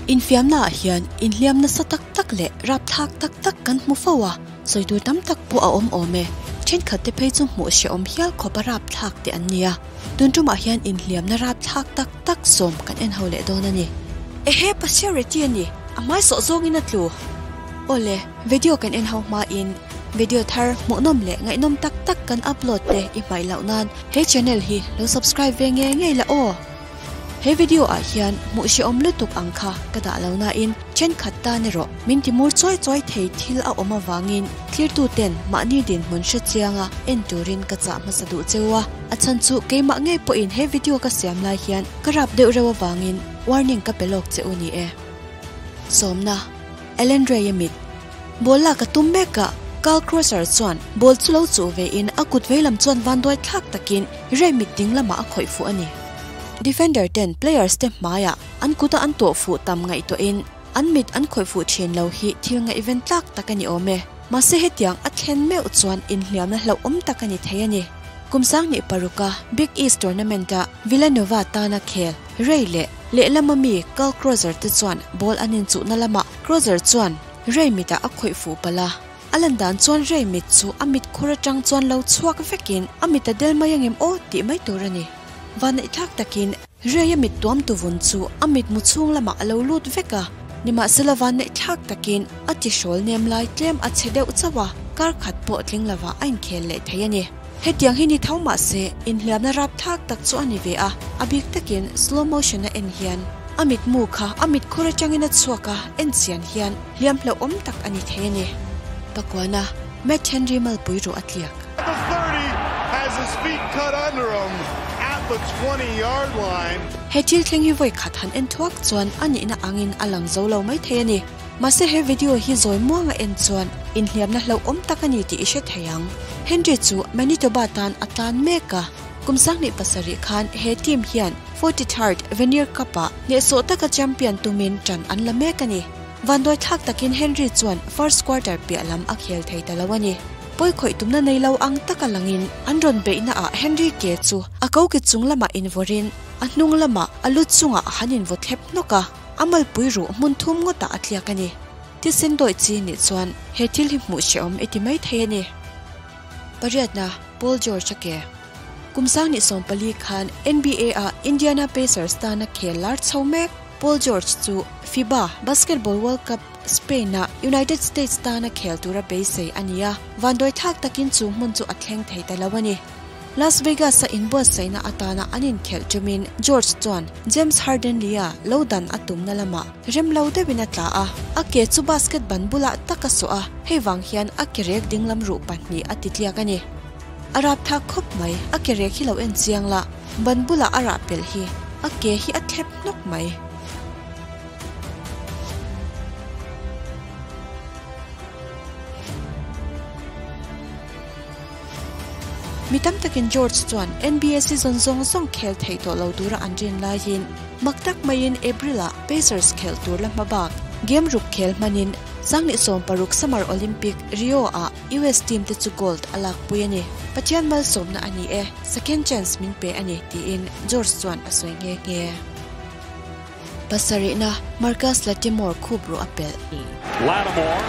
Infiamnaah hian inhliam nasa tak tak leh rapthlak tak tak kan hmu fo a, sawi tur tam tak pawh a awm awm e. Thenkhat te phei chu hmuh hrehawm hial khawp a rapthlak te an nia. Tun tumah hian inhliamna rapthlak tak tak sawm kan en ho leh dawn a ni. Ehe Pasireti a ni, a hmai sawh zawngin a tlu. Awle, video kan en ho hmain video thar hmuhnawm leh ngaihnawm tak tak kan upload te i hmaih loh nan he channel hi lo subscribe ve ngei ngei la aw. He video ah hian hmuh hrehawm lutuk ang kha ka dah lo nain thenkhat tan erawh min ti mur chuai chuai thei thil a awm avangin thlirtu ten mahni dinhmun hre chianga en turin ka chah hmasa duh cheu a, a chhan chu keimah ngei pawhin he video ka siam lai hian ka rap deuh reuh avangin warning ka pe lawk che u ni e. Sawmna, Ellen Ray a mit. Ball lak a tum mek a, Carl Crosser chuan ball chu lo chuh ve in a kut veilam chuan vanduai thlak takin Ray mit ding lamah a khawih fuh a ni. Defender ten players te hmaiah an kuta an tawh fuh tam ngaihtuahin an mit an khawih fuh thin lo hi thil ngaihven tlak tak a ni awm e. Mahse hetiang a thlen meuh chuan inhliamna hlauhawm tak a ni thei a ni. Kum sanghnih paruka Big East tournament-a Villanova tana khel Ray leh lehlama mi Carl Crozer te chuan ball an inchuhna lamah Crozer chuan Ray mitah a khawih fuh palh a. A lan dan chuan Ray mit chu a mit khur atang chuan lo chhuak vekin a mit a del mai angem aw tih mai tur a ni. Vanneihthlak takin Ray a mit tuam tu vun chu a mit mu chhung lamah a lo lut vek a, nimahsela vanneihthlak takin a tihrawl nem lai tlem a chhe deuh chauh a, kar khat pawh tling lovah a inkhel leh thei a ni. Hetiang hi ni tho mahse inhliamna rapthlak tak chu a ni ve a, a bik takin slow motion a en hian a mitmu kha a mit khur atangin a chhuak a, en chian hian hliam hlauhawm tak a ni thei a ni. Pakuana, Matt Henry malpui ruh a tliak. The 30 has his feet cut under him at the 20 yard line. He thil thleng hi vawi khat han en thuak chuan a nihna angin a lang zo lo mai thei a ni. Mahse he video hi zawi muanga en chuan inhliamna hlauhawm tak a ni tih i hre thei ang. Henry chu Manitoba tan a tlan mek a, kum 27 khan he team hian 43rd Vanier Cup-ah hnehsawh taka champion tumin ṭan an la mek a ni. Vanduai thlak takin Henry chuan first quarter piah lam a khel thei ta lo a ni. Pawi khawih tumna nei lo ang taka langin an rawn beihnaah Henry ke chu a koki chung lamah invawrin a hnung lamah a lu chungah a han invaw thlep hnawk a. A malpui ruh hmun thum ngawtah a tliak a ni. Thisen dawih chi nih chuan he thil hi hmuh hrehawm i ti mai thei a ni. Pariatna, Paul George a ke. Kum 2014 khan NBA ah Indiana Pacers tana khel lar chho mek Paul George chu FIBA Basketball World Cup Spain ah United States tana khel tura beisei a ni a, vanduai thlak takin chu hmun chu a thleng thei ta lo a ni. Las Vegas-a inbuatsaihna atana an inkhelh ṭumin George chuan James Harden lia lo dan a tumna lamah rem lo deuhin a tla a, a ke chu basket ban bulah tak a sawh a, hei vang hian a ke rek dinglam ruh pahnih a ti tliak a ni. A rap thak khawp mai, a ke rek hi lo en chiang la, ban bulah a rah pelh hi, a ke hi a thlep hnawk mai. Mi tam takin George chuan NBA season zawng zawng khel thei tawh lo tura an rin laiin mak tak maiin April-ah Pacers khelh tur la hma bak game ruk khel hmanin 2016 Summer Olympic Rio-ah US team te chu gold a lakpui a ni. Pathian malsawmna a ni e, second chance min pe a ni, tiin George chuan a sawi nghe nghe. Pasarihna, Marcus Lattimore khup ruh a pelh. Lattimore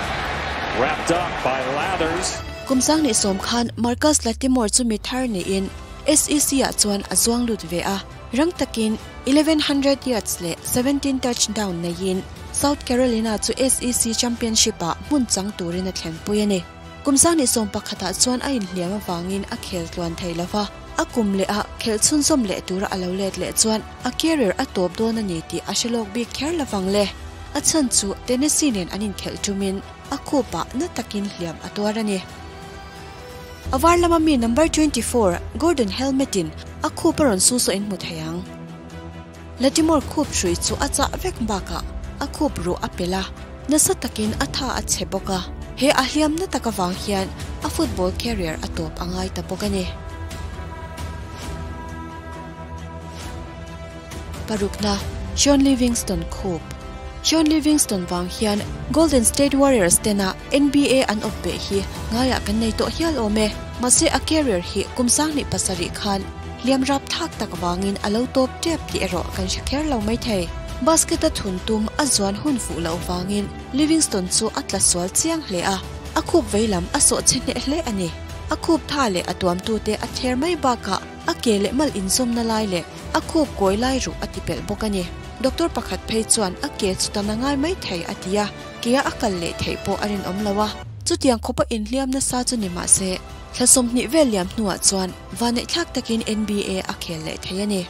wrapped up by Lathers. Kum 2010 khan Marcus Lattimore chu mi thar niin SEC-ah chuan a zuang lut ve a, rang takin 1100 yards leh 17 touchdown neiin South Carolina chu SEC Championship-ah hmun chang turin a thlenpui a ni. Kum 2011-ah chuan a inhliam avangin a khel tluan thei lo va, a kum leh a khelh chhunzawm leh tura a lo let leh chuan a career a tawp dawn a ni tih a hre lawk bik kher lovang le. A chhan chu Tennessee nen an inkhelh ṭumin a khupah na takin hliam a tuar a ni. A var lama mi number 24 Gordon Helmet-in a khup a rawn su saw in hmu thei ang. Lattimore khup hrui chu a chah vek bakah a khup ruh a pel a, nasa takin a tha a chhe bawk a. He a hliamna tak avang hian a football career a tawp a ngai ta bawk a ni. Parukna, Shaun Livingston khup. Shaun Livingston vang hian Golden State Warriors tena NBA an awp beh hi ngaiah kan nei tawh hial awm e. Mahse a career hi kum 27 khan hliam rap thlak tak vangin a lo tawp tep tih erawh kan hre kher lo mai thei. Basket a thun tum a zuan hun fuh loh vangin Livingston chu a tla sual chiang hle a, a khup veilam a sawh chhe hneh hle a ni. A khup tha leh a tuamtute a ther mai bakah a ke leh mal inzawmna lai leh a khup kawi lai ruh a ti pelh bawk a ni. Doctor pakhat phei chuan a ke chu tan a ngai mai thei a ti a, kea a kal leh theih pawh a rinawm lo a. Chutiang khawpa inhliam nasa chu ni mah se, thla 20 vel liam hnuah chuan vaneihthlak takin NBA a khel leh thei a ni.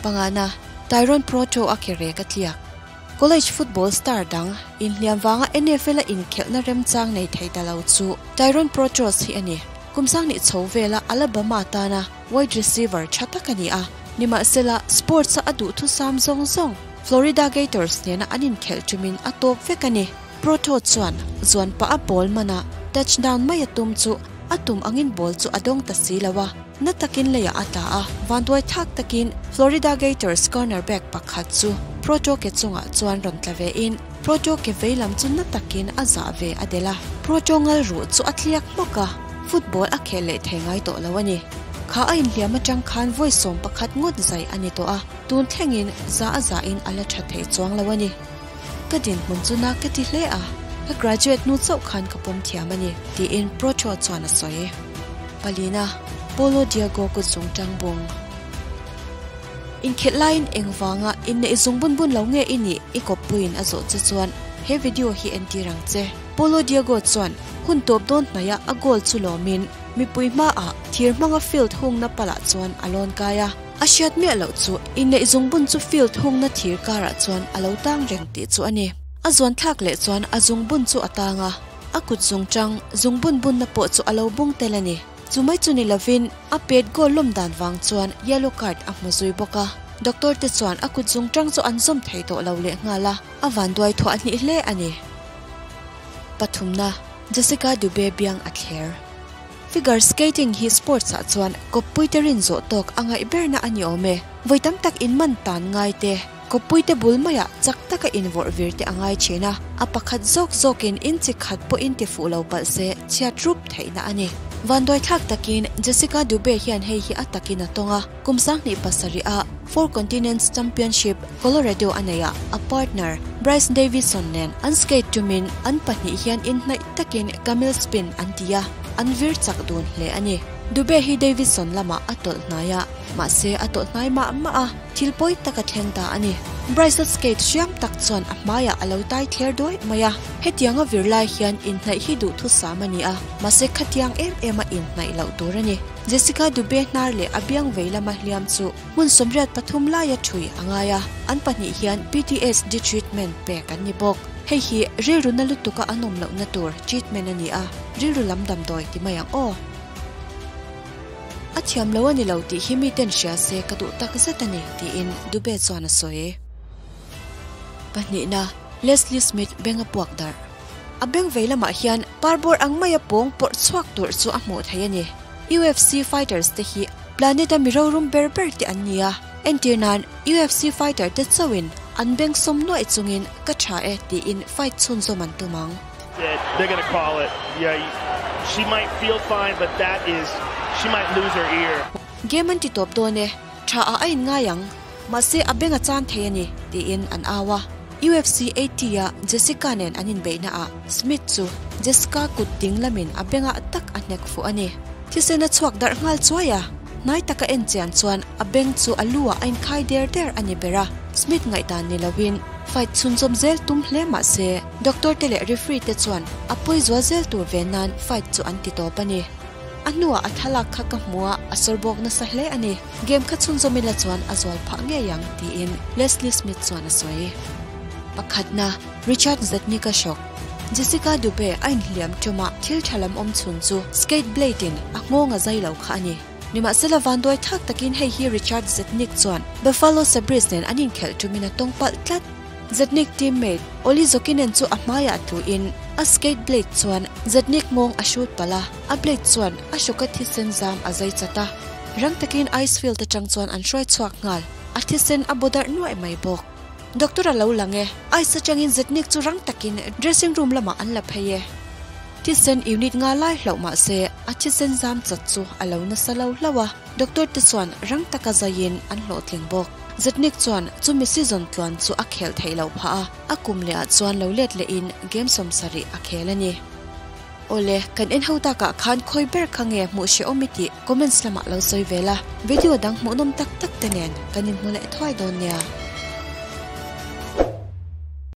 Pangana, Tyrone Proto a ke rek a tliak. College football star dang, inhliam vanga NFL-a inkhelhna remchang nei thei ta lo chu Tyrone Protos hi a ni. Kum sanghnih chho vela Alabama tana wide receiver tha tak a ni a. Nimahsela, sports-a a duhthusam zawng zawng Florida Gators nena an inkhelh tumin a tawp vek a ni. Proto chuan zuan pah a ball mana touchdown mai a tum chu a tum angin ball chu a dawng ta si lo a. Na takin leiah a tla a, vanduai thlak takin Florida Gators cornerback pakhat chu Proto ke chungah chuan rawn tla vein Proto ke veilam chu na takin a zah ve a delh a. Proto ngal ruh chu a tliak hmawk a, football a khel leh thei ngai tawh lo a ni. Kha a inhliam atang khan vawi 11 ngawt zai a ni tawh a, tun thlengin za a zahin a la tha thei chuang lo a ni. Ka dinhmun chu na ka ti hle a, ka graduate hnu chauh khan ka pawm thiam a ni, tiin Proto chuan a sawi. Palina, Paulo Diego kut zung tang bung. Inkhelh laiin engvanga inneih zung bun bun lo nge i nih i kawppuiin a zawh che chuan he video hi entir ang che. Paulo Diego chuan hun tawp dawn hnaia a goal chu lawmin mipui hmaah thir hmanga field hungna palah chuan a lawn kai a. A hriat miah loh chu inneih zung bun chu field hungna thir karah chuan a lo tang reng tih chu a ni. A zuan thlak leh chuan a zung bun chu a tang a. A kut zung tang, zung bun bunna pawh chu a lo bung tel a ni. Chu mai chu ni lovin a pet goal lawm dan vang chuan yellow card a hmu zui bawk a. Doctor te chuan a kut zung tang chu an zawm thei tawh lo leh nghal a, a vanduai thuah hnih hle a ni. Pathumna, Jessica Dube biang a thler. Figure skating hi sports ah chuan kawppui te rin zawh tawk a ngaih berna a ni awm e. Vawi tam tak in man tan ngai te, kawppui te bul maiah chak taka invawrh vir te a ngai thin a, a pakhat zawk zawkin in chi khat pawhin ti fuh lo palh se chhiat rup theihna a ni. Vanduaithlak takin Jessica Dube hian hei hi a takin a tawng a, kum 27 a Four Continents Championship Colorado a neih ah a partner Bryce Davison nen an skate tumin an pahnih hian inhnaih takin camel spin an ti a, an vir chak dun hle a ni. Dube hi Davison lamah a tawlh hnai a, mahse a tawlh hnai mah mah a, thil pawi tak a thleng ta a ni. Bryce-a skate hriam tak chuan a hmaiah a lo tai thler duai mai a, hetianga vir lai hian inhnaih hi duhthusam a ni a, mahse khatiang em em a inhnaih loh tur a ni. Jessica Dube hnar leh a biang vei lama hliam chu hmun 83 laia thui a ngai a, an pahnih hian PTSD treatment pek an ni bawk. Hei hi rilru na lutuka an awm lohna tur treatment a ni a, rilru lam damdawi ti mai ang aw. A thiam lo a ni lo tih hi miten hria se ka duh tak zet a ni, tiin Dube chuan a sawi. Pahnihna, Leslie Smith beng a puak darh. A beng vei lamah hian parbawr ang maia pawng pawrh chhuak tur chu a hmuh theih a ni. UFC fighters te hi planet a mi rorum ber ber te an ni a, entir nan UFC fighter te chauhin an beng sawm nuaih chungin ka tha e tiin fight chhunzawm an tum ang. They're gonna call it. Yeah, she might feel fine, but that is, she might lose her ear. Game an ti tawp dawn e, tha ah a in ngai ang, mahse a beng a chan thei a ni, tiin an au a. UFC 80 a Jessica nen an inbeihna ah Smith chu Jessica kut ding lamin a bengah tak a hnek fuh a ni. Thisen a chhuak darh nghal chuai a, hnai taka en chian chuan a beng chu a lu ah a inkhai der der a ni ber a. Smith ngaihdan ni lovin fight chhunzawm zel tum hle mah se, doctor te leh referee te chuan a pawi zual zel tur ve nan fight chu an ti tawp a ni. A hnuah a thlalak kha ka hmu a, a sawr bawk nasa hle a ni. Game kha chhunzawm ila chuan a zual phah ngei ang, tiin Leslie Smith chuan a sawi. Pakhatna, Richard Zednik a hrawk. Jessica Dube a inhliam ṭuma thil ṭha lam awm chhun chu skate blade in a nghawng a zai lo kha a ni. Nimahsela vanduai thak takin hei hi Richard Zednik chuan Buffalo Sabres nen an inkhelh ṭumin a tawng palh tlat. Zednik teammate Olli Jokinen chu a hmaiah tluin a skate blade chuan Zednik nghawng a hrut palh a, a blade chuan a hrawka thisen zam a zai chat a. Rang takin ice field aṭang chuan an hruai chhuak nghal, a thisen a baw darh nuaih mai bawk. Doctor a lo lang e, ice aṭangin Zednik chu rang takin dressing room lamah an la phei e. Thisen unit nga lai hlauh mah se a thisen zam chat chu a lo nasa lo hlauh a, doctor te chuan rang taka zaiin an hlawhtling bawk. Zednik chuan chumi season tluan chu a khel theih loh phah a, a kum leh ah chuan lo let leh in game 70 a khel a ni. Awle, kan en ho takah khan khawi ber kha nge hmuh hrehawm i tih comments lamah lo sawi ve la, video dang hmuhnawm tak tak te nen kan inhmu leh thuai dawn nia.